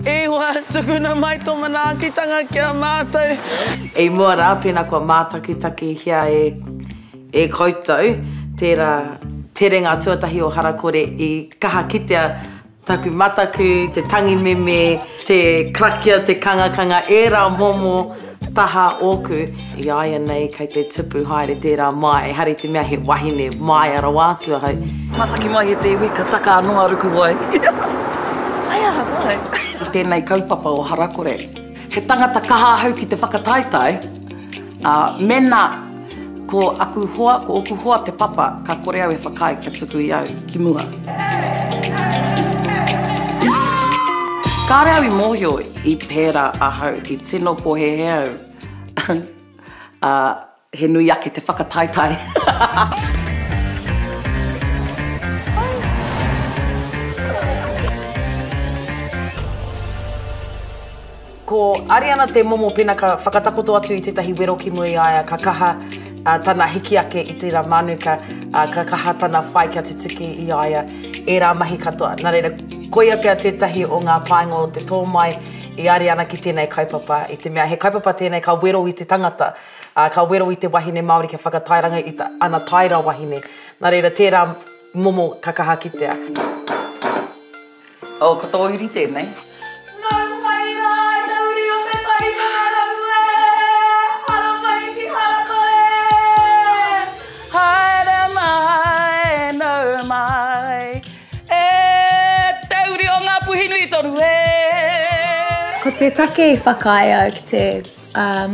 E hoa, tukuna mai tō manaakitanga ki a mātou. I mua rā, pēnā kua mātakitakihia e, e koutou tērā terenga tuatahi o Harakore i kaha kitea Taku mataku, te tangi meme, te karakia, te kangakanga, ērā momo taha ōku. I a ia nei kei te tupu haere tērā māia, ehara i te mea he wahine māia rawa atu ahau. Mataki mai e te iwi, ka taka anō a Rukuwai. Hei aha mai. I tēnei kaupapa o Harakore, he tangata kaha ahau ki te whakataetae, ā, mēnā Ko aku hoa, ko oku hoa te papa, ka kore au e whakaae kia tuku i au ki mua. Kāre au i mōhio i pērā ahau, i tino pōhēhē au, ā, he nui ake te whakataetae. Ko Ariana te momo pena ka whakatakoto atu i tētahi wero ki mua i a ia, ka kaha tana hiki ake i tērā mānuka, ka kaha tana whai kia tutuki i a ia ērā mahi katoa. Nā reira, koia pea tētahi o ngā painga o te tō mai i Ariana ki tēnei kaupapa, i te mea he kaupapa tēnei ka wero i te tangata, ka wero i te wahine Māori kia whakatairanga i ana taera wahine. Nā reira, tērā momo ka kaha kitea. Oh, ko tō uri tēnei. Nau mai rā e te uri o Te Tai Tokerau e, haramai ki Harakore. Haere mai, nau mai, e te uri o Ngāpuhi nui tonu e. Ko te take i whakaae au ki te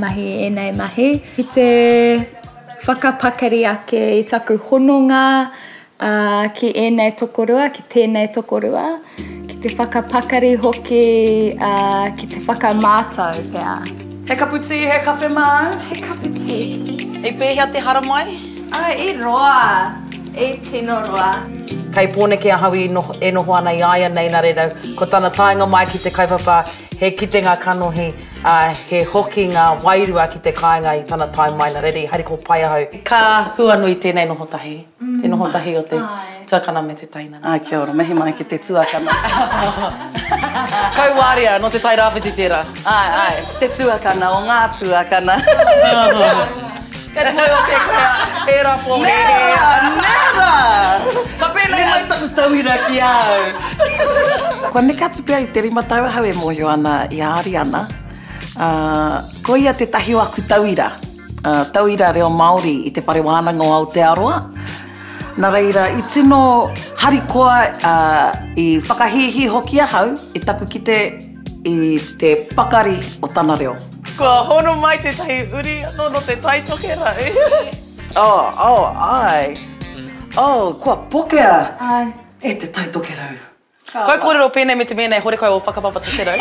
mahi ēnei mahi, ki te whakapakari ake i taku hononga Ā, ki ēnei tokorua, ki tēnei tokorua, ki te whakapakari hoki, ā, ki te whakamātau pea. He kapu tī, he kawhe māu? He kapu tī. I pēhea te haramai? Ā, i roa, i tino roa. Kei Pōneke ahau i noho, e noho ana i a ia nei, nā reira, ko tana taenga mai ki te kaupapa, he kitenga kanohi, ā, he hokinga wairua ki te kāinga i tana tae mai, nā reira i hariko pai ahau. Ka huanui tēnei noho tahi. Te noho tahi o te tuakana me te teina. Ā, kia ora, mihi mai ki te tuakana. Kauāria, nō Te Tai Rāwhiti tērā. Āe, āe, te tuakana o ngā tuakana. Kei te moe oke koe, ērā pōhēhē. Nē rā, nē rā! Ka pēnei mai taku tauira ki a au. Kua neke atu pea i te 5 tau ahau e mōhio ana i a Ariana, ā, ko ia tētahi o aku tauira. Tauira reo Māori i Te Whare Wānanga o Aotearoa. Nā reira, i tino harikoa, i whakahīhī hoki ahau i taku kite i te pakari o tana reo. Kua hono mai tētahi uri anō nō Te Tai Tokerau. Oh, oh, āe. Oh, kua pokea e Te Tai Tokerau. Kau kōrero pēnei me te mea nei horekau o whakapapa Tokerau.